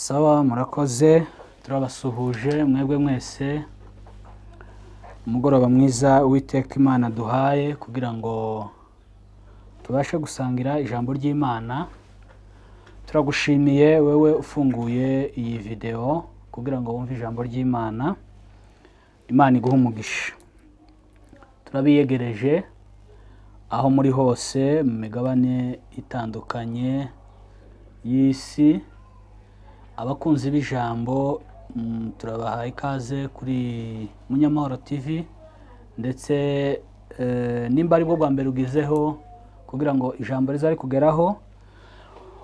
Sawa, murakoze, turabasuhuje mwebwe mwese. Umugoroba mwiza Uwiteka Imana duhaye kugira ngo tubashe gusangira ijambo ry'Imana. Turagushimiye wewe ufunguye iyi videwo kugira ngo wumve ijambo ry'Imana. Imana iguhe umugisha. Turabiyegereje aho muri hose mu migabane itandukanye y'isi. Abakunzi b'ijambo, turabahaye ikaze kuri Munyamahoro TV, ndetse nimba ari bwo bwa mbere ugizeho, kugira ngo ijambo rizari kugeraho,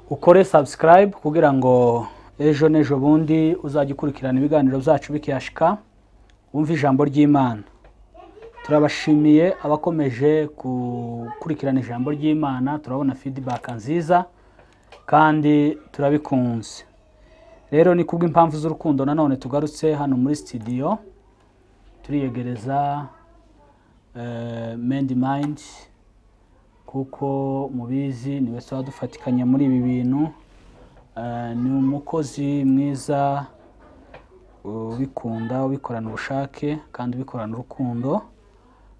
ukore subscribe kugira ngo ejo n'ejo bundi uzajye ukurikirana ibiganiro byacu bikiyashika, wumve ijambo ry'Imana. Turabashimiye abakomeje gukurikirana ijambo ry'Imana. Turabona feedback nziza kandi turabikunze. Rero ni kubw'impamvu z'urukundo nanone tugarutse hano muri studio, turiyegereza Mendi Mind, kuko mubizi niwe tuba dufatikanya muri ibi bintu. Ni umukozi mwiza ubikunda, ubikorana ubushake kandi ubikorana urukundo.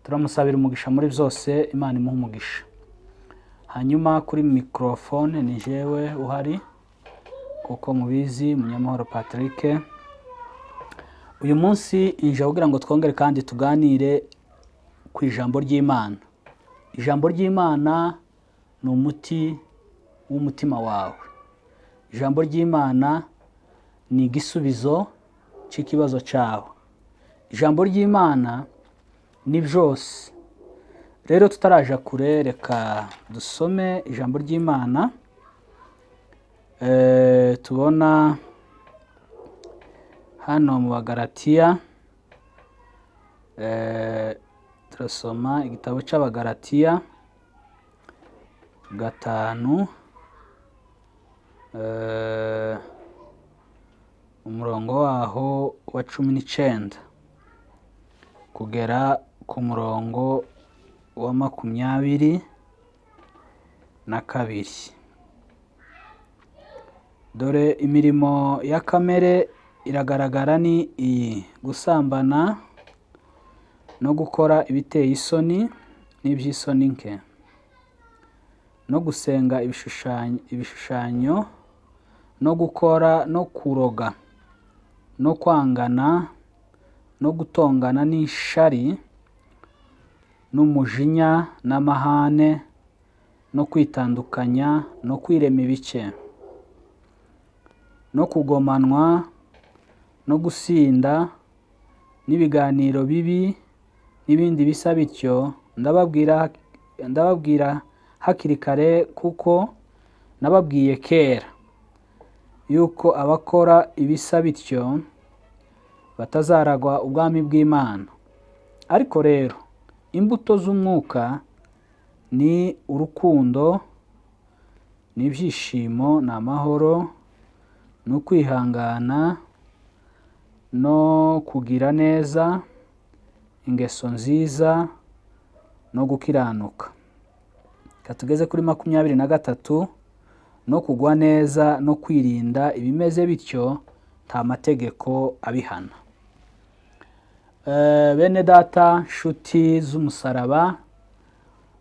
Turamusabira umugisha muri byose, Imana imuha umugisha. Hanyuma kuri microphone ni jewe uhari, kuko mubizi, Munyamahoro Patrick. Uyu munsi inje kugira ngo twongere kandi tuganire ku ijambo ry'Imana. Ijambo ry'Imana ni umuti w'umutima wawe. Ijambo ry'Imana ni igisubizo cy'ikibazo cyawe. Ijambo ry'Imana ni byose. Rero tutaraja kure, reka dusome ijambo ry'Imana tubona hano mu Bagaratiya. Turasoma igitabo cy'Abagaratiya 5, umurongo waho wa 19 kugera ku murongo wa 22. Dore imirimo ya kamere iragaragara, ni iyi: gusambana no gukora ibiteye isoni n'iby'isoni nke, no gusenga ibishushanyo, no gukora no kuroga, no kwangana, no gutongana, n'ishari, n'umujinya, n'amahane, no kwitandukanya, no kwirema ibice, no kugomanwa, no gusinda, n'ibiganiro bibi, n'ibindi bisa bityo. Ndababwira hakiri kare, kuko nababwiye kera, yuko abakora ibisa bityo batazaragwa ubwami bw'Imana. Ariko rero imbuto z'Umwuka ni urukundo, ni ibyishimo, ni amahoro, ni ukwihangana, no kugira neza, ingeso nziza no gukiranuka. Reka tugeze kuri 23. No kugwa neza no kwirinda ibimeze bityo, nta mategeko abihana. Bene data, nshuti z'umusaraba,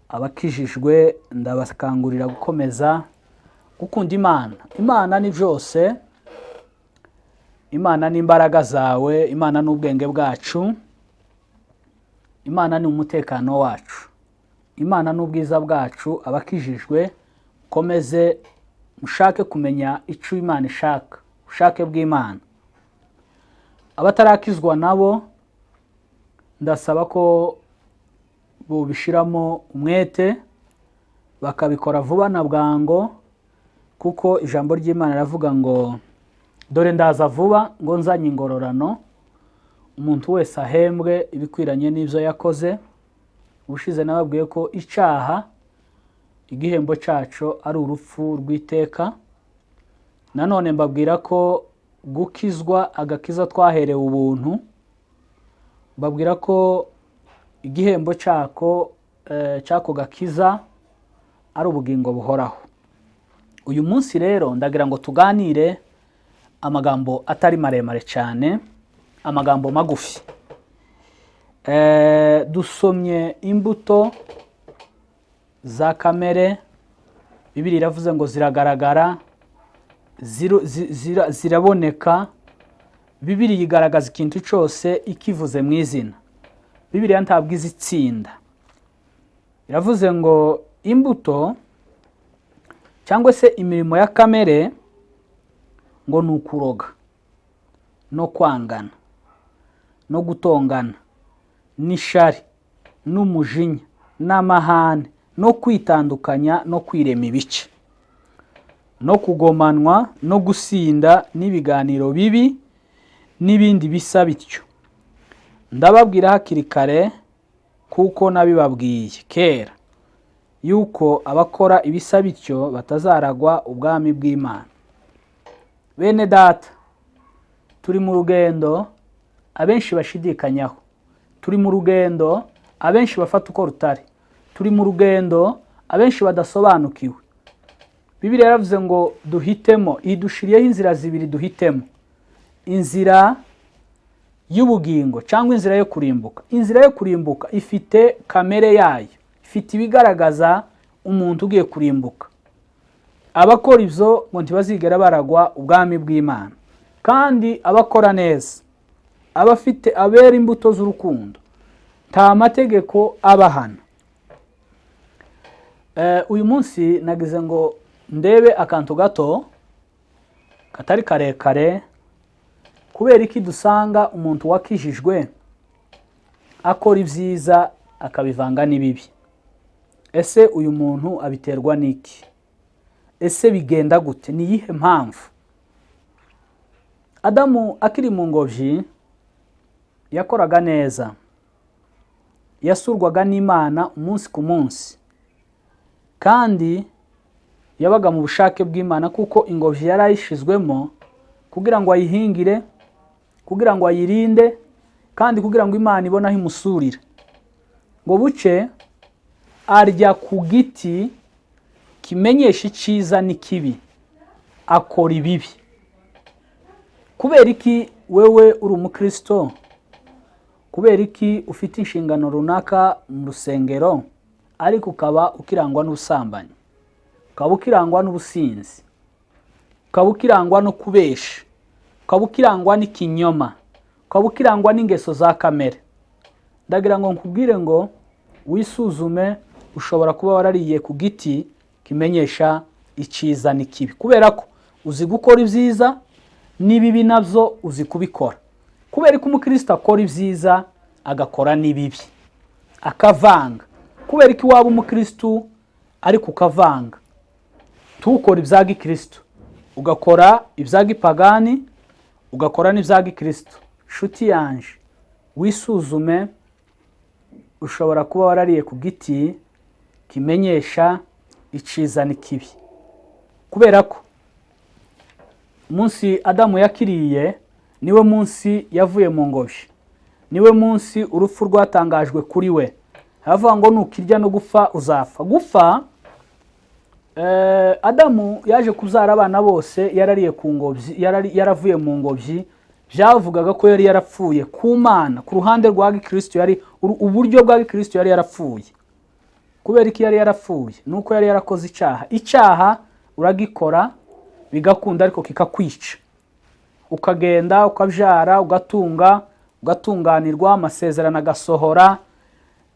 abakijijwe, ndabakangurira gukomeza gukunda Imana. Imana ni byose. Imana ni imbaraga zawe, Imana ni ubwenge bwacu, Imana ni umutekano wacu, Imana ni ubwiza bwacu. Abakijijwe, mukomeze mushake kumenya icyo Imana ishaka, ubushake bw'Imana. Abatarakizwa nabo ndasaba ko bubishyiramo umwete, bakabikora vuba na bwango, kuko ijambo ry'Imana riravuga ngo: "Dore ndaza vuba ngo nzanye ingororano, umuntu wese ahembwe ibikwiranye n'ibyo yakoze." Ubushize nababwiye ko icyaha igihembo cyaco ari urupfu rw'iteka. Nanone mbabwira ko gukizwa, agakiza twaherewe ubuntu, mbabwira ko igihembo cyako cy'ako gakiza ari ubugingo buhoraho. Uyu munsi rero ndagira ngo tuganire Amagambo atari maremare cyane, amagambo magufi. Dusomye imbuto za kamere. Bibiliya iravuze ngo ziragaragara, ziraboneka. Bibiliya igaragaza ikintu cyose ikivuze mu izina. Bibiliya ntabwo izi itsinda. Iravuze ngo imbuto cyangwa se imirimo ya kamere ngo ni ukuroga no kwangana no gutongana n'ishari n'umujinya n'amahane no kwitandukanya no kwirema ibice no kugomanwa no gusinda n'ibiganiro bibi n'ibindi bisa bityo. Ndababwira hakiri kare, kuko nabibabwiye kera, yuko abakora ibisa bityo batazaragwa ubwami bw'Imana. Bene Data, turi mu rugendo abenshi bashidikanyaho, turi mu rugendo abenshi bafata uko rutari, turi mu rugendo abenshi badasobanukiwe. Bibiliya yaravuze ngo duhitemo, idushiriyeho inzira zibiri, duhitemo inzira y'ubugingo cyangwa inzira yo kurimbuka. Inzira yo kurimbuka ifite kamere yayo, ifite ibigaragaza umuntu ugiye kurimbuka. Abakora ibyo ngo ntibazigera baragwa ubwami bw'Imana. Kandi abakora neza, abafite abera imbuto z'urukundo, nta mategeko abahana. Uyu munsi nagize ngo ndebe akantu gato katari karekare. Kubera iki dusanga umuntu wakijijwe akora ibyiza akabivanga n'ibibi? Ese uyu muntu abiterwa n'iki? Ese bigenda gute? Ni iyihe mpamvu? Adamu akiri mu ngobyi yakoraga neza, yasurwaga n'Imana umunsi ku munsi, kandi yabaga mu bushake bw'Imana, kuko ingobyi yari ayishizwemo kugira ngo ayihingire, kugira ngo ayirinde, kandi kugira ngo Imana ibone aho imusurira. Ngo buce arya ku giti kimenyesha icyiza n'ikibi, akora ibibi. Kubera iki wewe uri umukristo? Kubera iki ufite inshingano runaka mu rusengero, ariko ukaba ukirangwa n'ubusambanyi, ukaba ukirangwa n'ubusinzi, ukaba ukirangwa no kubesha, ukaba ukirangwa n'ikinyoma, ukaba ukirangwa n'ingeso za kamere? Ndagira ngo nkubwire ngo wisuzume. Ushobora kuba warariye ku giti kimenyesha icyiza n'ikibi, kubera ko uzi gukora ibyiza n'ibibi nabyo uzi kubikora. Kubera ko umukristo akora ibyiza agakora n'ibibi, akavanga. Kubera ko waba umukristo ariko ukavanga, ntukore ibya gikristo, ugakora ibya gipagani, ugakora n'ibya gikristo? Nshuti yanje, wisuzume. Ushobora kuba warariye ku giti kimenyesha icyiza n'ikibi, kubera ko umunsi Adamu yakiriye niwe munsi yavuye mu ngobyi, niwe munsi urupfu rwatangajwe kuri we. Haravuga ngo nukirya no gupfa uzapfa. Gupfa, Adamu yaje kubyara abana bose yarariye ku ngobyi, yaravuye mu ngobyi. Byavugaga ko yari yarapfuye ku Mana ku ruhande rwa gikristo, yari uburyo bwa gikristo yari yarapfuye. Kubera ko yari yarapfuye, ni uko yari yarakoze icyaha. Icyaha uragikora bigakunda, ariko kikakwica, ukagenda ukabyara, ugatunga, ugatunganirwa, amasezerano agasohora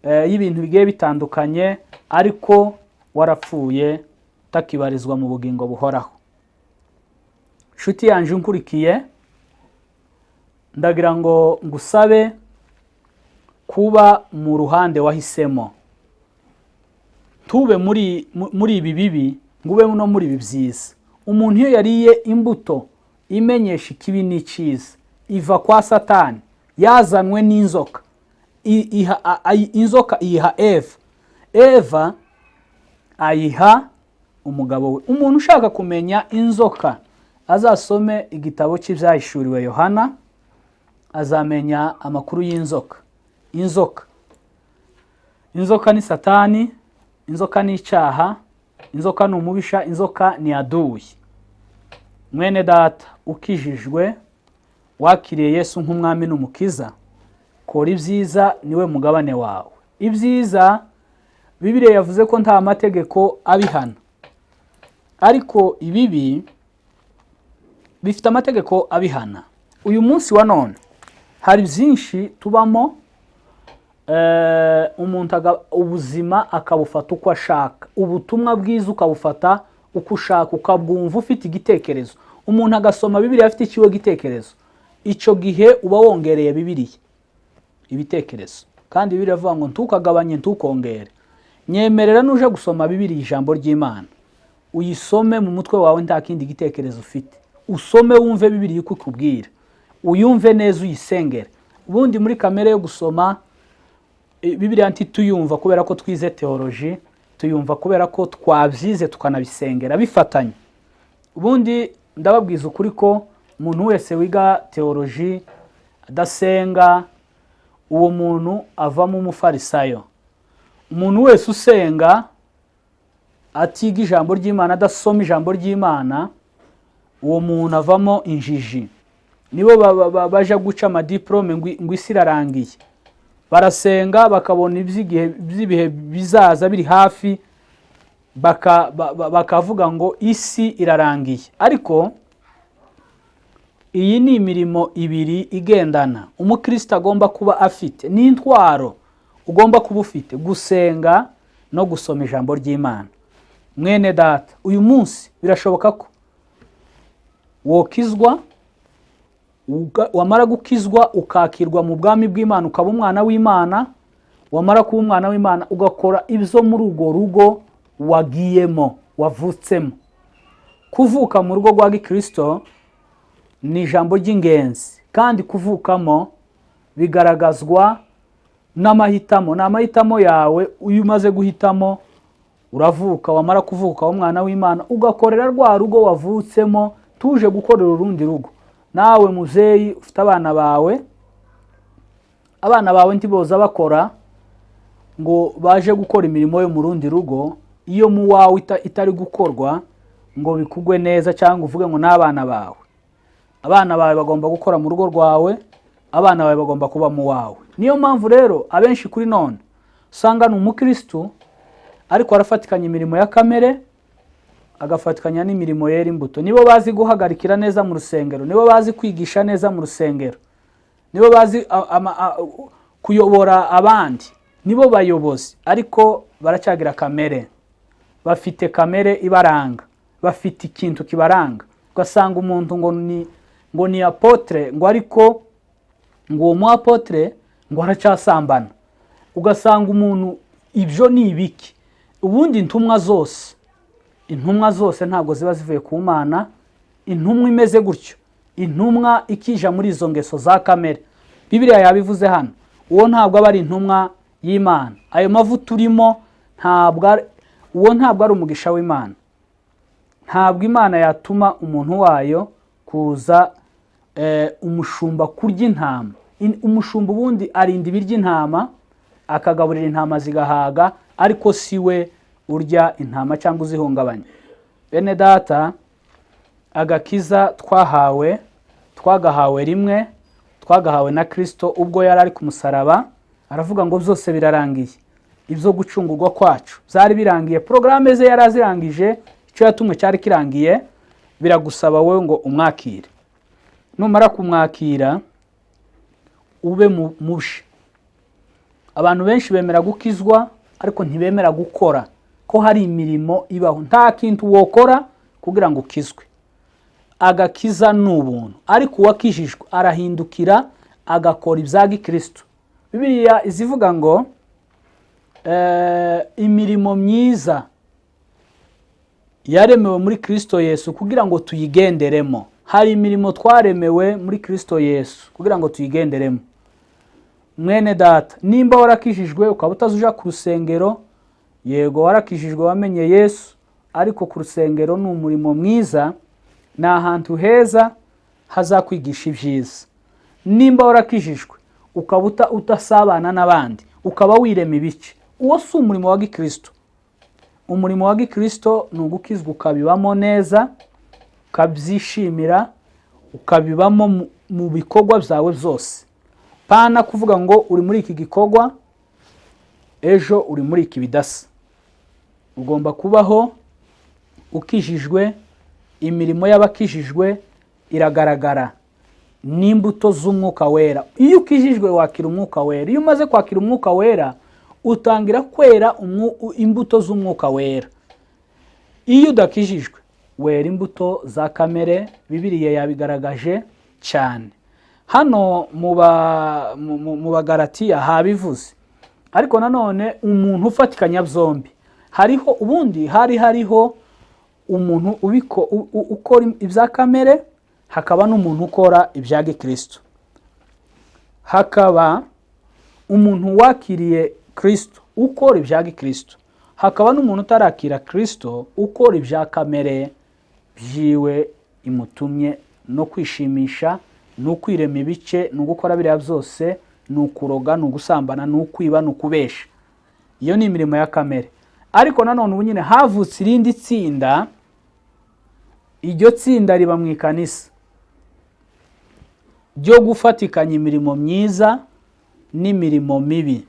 y'ibintu bigiye bitandukanye, ariko warapfuye, utakibarizwa mu bugingo buhoraho. Inshuti yanjye unkurikiye, ndagira ngo ngusabe kuba mu ruhande wahisemo. Ntube muri ibi bibi, ngo ube no muri ibi byiza. Umuntu iyo yariye imbuto imenyesha ikibi n'icyiza iva kwa Satani, yazanwe n'inzoka, inzoka iyiha Eva, Eva ayiha umugabo we. Umuntu ushaka kumenya inzoka azasome igitabo cy'Ibyahishuriwe Yohana, azamenya amakuru y'inzoka. Inzoka ni Satani, inzoka ni icyaha, inzoka ni umubisha, inzoka ni aduyi. Mwene data ukijijwe, wakiriye Yesu nk'umwami n'umukiza, kora ibyiza, niwe mugabane wawe. Ibyiza Bibiliya yavuze ko nta mategeko abihana, ariko ibibi bifite amategeko abihana. Uyu munsi wa none hari byinshi tubamo, umuntu ubuzima akabufata uko ashaka, ubutumwa bwiza ukabufata uko ushaka, ukabwumva ufite igitekerezo. Umuntu agasoma Bibiliya afite ikiwe gitekerezo. Icyo gihe uba wongereye Bibiliya ibitekerezo, kandi Bibiliya ivuga ngo ntukagabanye, ntukongere. Nyemerera, nuje gusoma Bibiliya, ijambo ry'Imana, uyisome mu mutwe wawe nta kindi gitekerezo ufite. Usome wumve Bibiliya uko ikubwira, uyumve neza, uyisengere. Ubundi muri kamere yo gusoma Bibiliya ntituyumva kubera ko twize théologie, tuyumva kubera ko twabyize tukanabisengera bifatanye. Ubundi ndababwiza ukuri ko umuntu wese wiga théologie adasenga, uwo muntu avamo umufarisayo. Umuntu wese usenga atiga ijambo ry'Imana, adasoma ijambo ry'Imana, uwo muntu avamo injiji. Nibo baja guca amadiporome ngo isi irarangiye. Barasenga bakabona iby'igihe by'ibihe bizaza biri hafi, bakavuga ngo isi irarangiye. Ariko iyi ni imirimo ibiri igendana umukristo agomba kuba afite, ni intwaro ugomba kuba ufite: gusenga no gusoma ijambo ry'Imana. Mwene data, uyu munsi birashoboka ko wokizwa, wamara gukizwa ukakirwa mu bwami bw'Imana, ukaba umwana w'Imana. Wamara kuba umwana w'Imana, ugakora ibyo muri urwo rugo wagiyemo, wavutsemo. Kuvuka mu rugo rwa gikirisito ni ijambo ry'ingenzi, kandi kuvukamo bigaragazwa n'amahitamo, ni amahitamo yawe. Iyo umaze guhitamo uravuka, wamara kuvuka umwana w'Imana, ugakorera rwa rugo wavutsemo, tuje gukorera urundi rugo. Nawe muzeyi ufite abana bawe, abana bawe ntiboza bakora ngo baje gukora imirimo yo mu rundi rugo iyo mu wawe itari gukorwa ngo bikugwe neza, cyangwa uvuge ngo n'abana bawe. Abana bawe bagomba gukora mu rugo rwawe, abana bawe bagomba kuba mu wawe. Niyo mpamvu rero abenshi kuri none usanga ni umukirisitu ariko arafatikanya imirimo ya kamere, agafatikanya n'imirimo yera imbuto. Nibo bazi guhagarikira neza mu rusengero, nibo bazi kwigisha neza mu rusengero, nibo bazi kuyobora abandi, nibo bayobozi, ariko baracyagira kamere, bafite kamere ibaranga, bafite ikintu kibaranga. Ugasanga umuntu ngo ni apôtre, ngo ariko ngo uwo mu apôtre ngo aracyasambana. Ugasanga umuntu, ibyo ni ibiki? Ubundi intumwa zose ntabwo ziba zivuye ku Mana. Intumwa imeze gutyo, intumwa ikija muri izo ngeso za kamere, Bibiliya yabivuze hano, uwo ntabwo aba ari intumwa y'Imana. Ayo mavuta urimo ntabwo uwo ntabwo ari umugisha w'Imana. Ntabwo Imana yatuma umuntu wayo kuza umushumba kurya intama. Umushumba ubundi arinda ibirya intama, akagaburira intama zigahaga, ariko si we urya intama cyangwa uzihungabanya. Bene data, agakiza twahawe, twagahawe rimwe, twagahawe na Kirisito ubwo yari ari ku musaraba, aravuga ngo byose birarangiye. Ibyo gucungurwa kwacu byari birangiye, porogaramu ze yari azirangije, icyo yatumwe cyari kirangiye. Biragusaba wowe ngo umwakire. Numara kumwakira ube mubye. Abantu benshi bemera gukizwa ariko ntibemera gukora, ko hari imirimo ibaho. Nta kintu wokora kugira ngo ukizwe. Agakiza ni ubuntu, ariko uwakijijwe arahindukira agakora ibya gikristo. Bibiliya izivuga ngo imirimo myiza yaremewe muri Kristo Yesu kugira ngo tuyigenderemo. Hari imirimo twaremewe muri Kristo Yesu kugira ngo tuyigenderemo. Mwene data, nimba warakijijwe ukaba utazuja ku rusengero, yego warakijijwe, wamenye Yesu, ariko ku rusengero ni umurimo mwiza, ni ahantu heza hazakwigisha ibyiza. Nimba warakijijwe ukaba utasabana n'abandi, ukaba wirema ibice, uwo si umurimo wa gikristo. Umurimo wa gikristo ni ugukizwa ukabibamo neza, Ukabyishimira, ukabibamo mu bikorwa byawe byose. Pana kuvuga ngo uri muri iki gikorwa, ejo uri muri iki bidasa. Ugomba kubaho ukijijwe. Imirimo y'abakijijwe iragaragara n'imbuto z'Umwuka Wera. Iyo ukijijwe, wakira Umwuka Wera. Iyo umaze kwakira Umwuka Wera, utangira kwera imbuto z'Umwuka Wera. Iyo udakijijwe, wera imbuto za kamere. Bibiriya yabigaragaje cyane hano mu Bagaratiya, habivuze. Ariko nanone umuntu ufatikanya byombi, hariho ubundi hariho umuntu ukora ibya kamere, hakaba n'umuntu ukora ibya gikristo, hakaba umuntu wakiriye Kristo ukora ibya gikristo, hakaba n'umuntu utarakira Kristo ukora ibya kamere byiwe imutumye, no kwishimisha, ni ukwirema ibice, ni ugukora biriya byose, ni ukuroga, ni ugusambana, ni ukwiba, ni ukubesha. Iyo ni imirimo ya kamere. Ariko nanone ubu nyine havutse irindi tsinda. Iryo tsinda riba mu ikanisa ryo gufatikanya imirimo myiza n'imirimo mibi.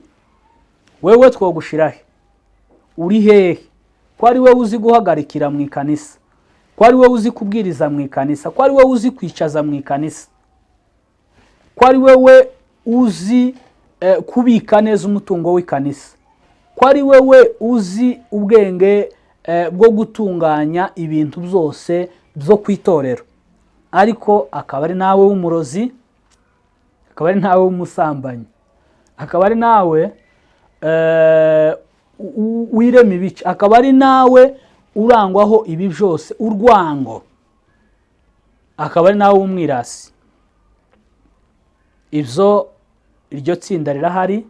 Wewe twogushira he? Uri hehe? Ko ari wowe uzi guhagarikira mu ikanisa, ko ari wowe uzi kubwiriza mu ikanisa, ko ari wowe uzi kwicaza mu ikanisa, ko ari wowe uzi kubika neza umutungo w'ikanisa, ko ari wowe uzi ubwenge bwo gutunganya ibintu byose byo ku itorero, ariko akaba ari nawe w'umurozi, akaba ari nawe w'umusambanyi, akaba ari nawe wirema ibice, akaba ari nawe urangwaho ibi byose, urwango, akaba ari nawe w'umwirasi? Ibyo, iryo tsinda rirahari,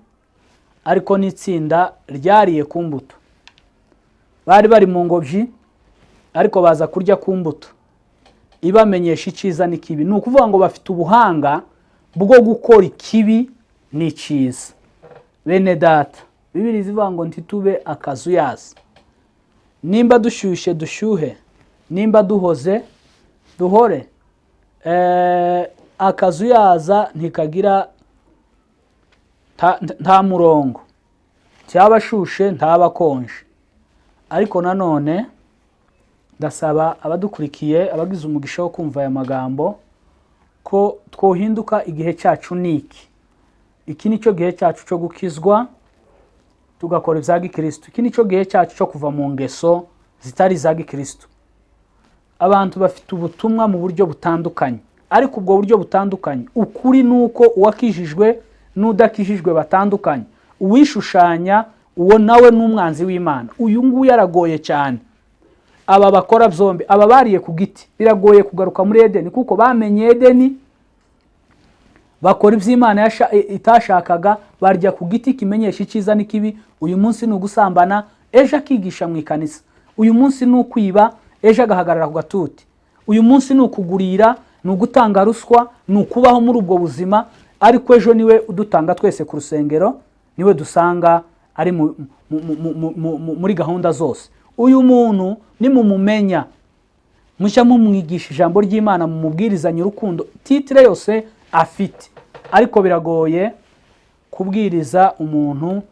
ariko n'itsinda ryariye ku mbuto. Bari bari mu ngobyi, ariko baza kurya ku mbuto ibamenyesha icyiza n'ikibi. Ni ukuvuga ngo bafite ubuhanga bwo gukora ikibi n'icyiza. Bene data, Bibiri zivuga ngo ntitube akazuyazi. Nimba dushyushye, dushyuhe; nimba duhoze, duhore. Akazuyaza ntikagira nta murongo, cyaba ashushe, ntaba akonje. Ariko nanone ndasaba abadukurikiye, abagize umugisha wo kumva aya magambo, ko twohinduka. Igihe cyacu ni iki. Iki ni cyo gihe cyacu cyo gukizwa, tugakora ibya gikristo. Iki ni cyo gihe cyacu cyo kuva mu ngeso zitari iza gikristo. Abantu bafite ubutumwa mu buryo butandukanye, ariko ubwo buryo butandukanye, ukuri ni uko uwakijijwe n'udakijijwe batandukanye. Uwishushanya, uwo nawe ni umwanzi w'Imana. Uyu nguyu aragoye cyane. Aba bakora byombi, aba bariye ku giti, biragoye kugaruka muri Edeni, kuko bamenye Edeni, bakora iby'Imana itashakaga, barya ku giti kimenyesha icyiza n'ikibi. Uyu munsi ni ugusambana, ejo akigisha mu ikanisa. Uyu munsi ni ukwiba, ejo agahagarara ku gatuti. Uyu munsi ni ukugurira, ni ugutanga ruswa, ni ukubaho muri ubwo buzima, ariko ejo niwe udutanga twese ku rusengero, niwe dusanga ari muri gahunda zose. Uyu muntu nimumumenya, mujya mumwigisha ijambo ry'Imana, mumubwirizanye urukundo, titre yose afite. Ariko biragoye kubwiriza umuntu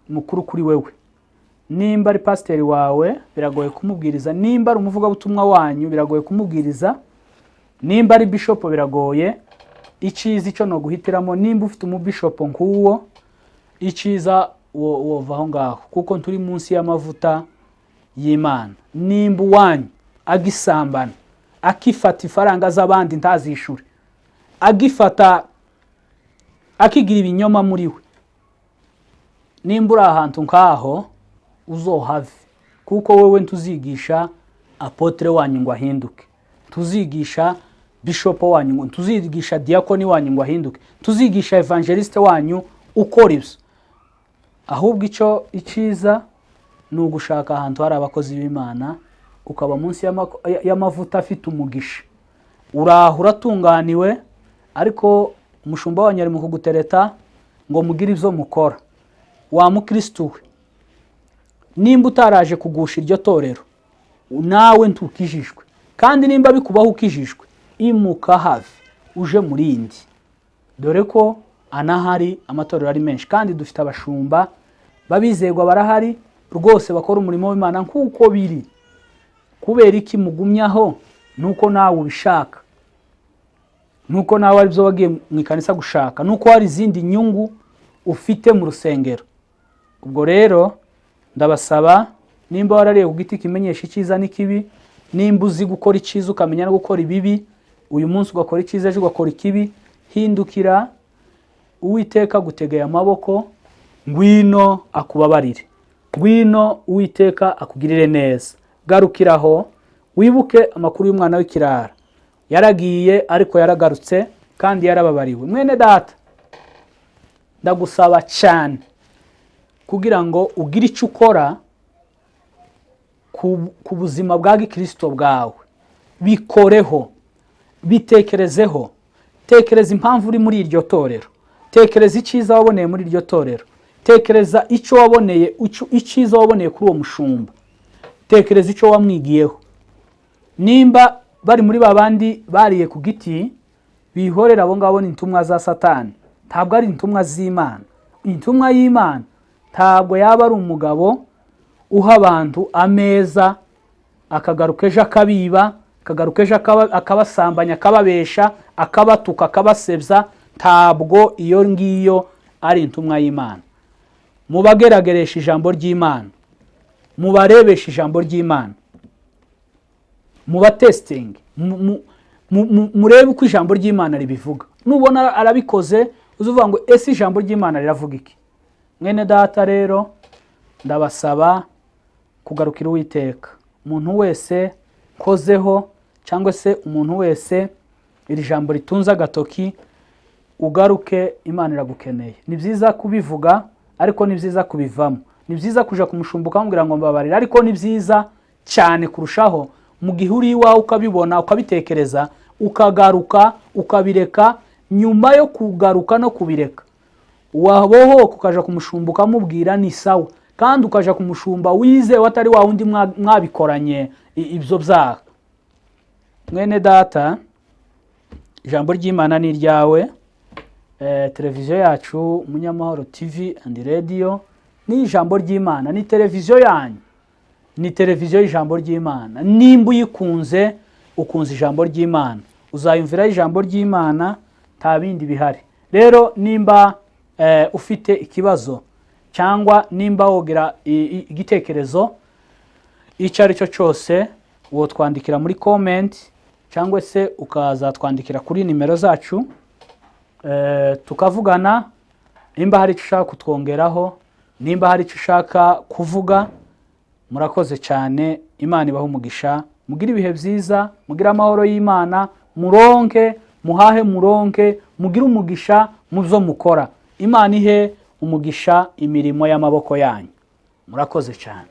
mukuru kuri wewe. Nimba ari pasiteri wawe, biragoye kumubwiriza. Nimba ari umuvugabutumwa wanyu, biragoye kumubwiriza. Nimba ari bishopo, biragoye. Icyiza icyo ni uguhitiramo. Nimba ufite umubishopo nk'uwo, icyiza wova aho ngaho, kuko turi munsi y'amavuta y'Imana. Nimba uwanyu agisambana, akifata ifaranga z'abandi ntazishure, agifata, akigira ibinyoma muri we, nimba uri ahantu nk'aho, uzohave, kuko wowe ntuzigisha apôtre wanyu ngo ahinduke, tuzigisha bishopo wanyu ngo, tuzigisha diyakoni wanyu ngo ahinduke, tuzigisha évangéliste wanyu ukora ibyo. Ahubwo icyo icyiza ni ugushaka ahantu hari abakozi b'Imana, ukaba munsi y'amavuta afite umugisha. Uraho uratunganiwe, ariko umushumba wanyu ari mu kugutereta ngo mugire ibyo mukora. Wa mukirisitu we, nimba utaraje kugusha iryo torero, nawe ntukijijwe. Kandi nimba bikubaho ukijijwe, imuka hafi uje mu rindi, dore ko anahari amatorero ari menshi, kandi dufite abashumba babizerwa, barahari rwose, bakora umurimo w'Imana nk'uko biri. Kubera iki mugumyaho? Nuko nawe ubishaka, nuko nawe aribyo wagiye mu ikanisa gushaka, nuko hari izindi nyungu ufite mu rusengero. Ubwo rero ndabasaba, nimba warariye ku giti kimenyesha icyiza n'ikibi, nimba uzi gukora icyiza ukamenya no gukora ibibi, uyu munsi ugakora icyiza, ejo ugakora ikibi, hindukira. Uwiteka agutegeye amaboko, ngwino akubabarire, ngwino Uwiteka akugirire neza. Garukiraho, wibuke amakuru y'umwana w'ikirara. Yaragiye ariko yaragarutse kandi yarababariwe. Mwene data, ndagusaba cyane kugira ngo ugire icyo ukora ku buzima bwa gikirisito bwawe. Bikoreho, bitekerezeho, tekereza impamvu uri muri iryo torero, tekereza icyiza waboneye muri iryo torero, tekereza icyo waboneye, icyiza waboneye kuri uwo mushumba, tekereza icyo wamwigiyeho. Nimba bari muri ba bandi bariye ku giti, bihorera, abo ngabo ni intumwa za Satani, ntabwo ari intumwa z'Imana. Intumwa y'Imana ntabwo yaba ari umugabo uha abantu ameza, akagaruka ejo akabiba, akagaruka ejo akabasambanya, akababesha, akabatuka, akabasebya. Ntabwo iyo ngiyo ari intumwa y'Imana. Mubagerageresha ijambo ry'Imana, mubarebesha ijambo ry'Imana, mubatesitingi, murebe uko ijambo ry'Imana ribivuga. Nubona arabikoze, uzuvuga ngo: "Ese ijambo ry'Imana riravuga iki?" Mwene data rero, ndabasaba kugarukira Uwiteka. Umuntu wese nkozeho cyangwa se umuntu wese iri jambo ritunze agatoki, ugaruke, Imana iragukeneye. Ni byiza kubivuga, ariko ni byiza kubivamo. Ni byiza kuja kumushumba ukamubwira ngo mbabarira, ariko ni byiza cyane kurushaho mu gihe uri iwawe ukabibona, ukabitekereza, ukagaruka, ukabireka. Nyuma yo kugaruka no kubireka, wabohoka, ukaja kumushumba ukamubwira, ni sawa. Kandi ukaja kumushumba wizewe, atari wa wundi mwabikoranye ibyo byaha. Mwene data, ijambo ry'Imana ni iryawe. Televiziyo yacu Umunyamahoro TV and Radio ni ijambo ry'Imana, ni televiziyo yanyu, ni televiziyo y'ijambo ry'Imana. Nimba uyikunze, ukunze ijambo ry'Imana, uzayumviraho ijambo ry'Imana, nta bindi bihari. Rero nimba ufite ikibazo cyangwa nimba wogira igitekerezo icyo ari cyo cyose, wotwandikira muri comment cyangwa se ukazatwandikira kuri nimero zacu, tukavugana. Nimba hari icyo ushaka kutwongeraho, nimba hari icyo ushaka kuvuga. Murakoze cyane, Imana ibahe umugisha, mugire ibihe byiza, mugire amahoro y'Imana, muronke, muhahe, muronke, mugire umugisha mu byo mukora. Imana ihe umugisha imirimo y'amaboko yanyu. Murakoze cyane.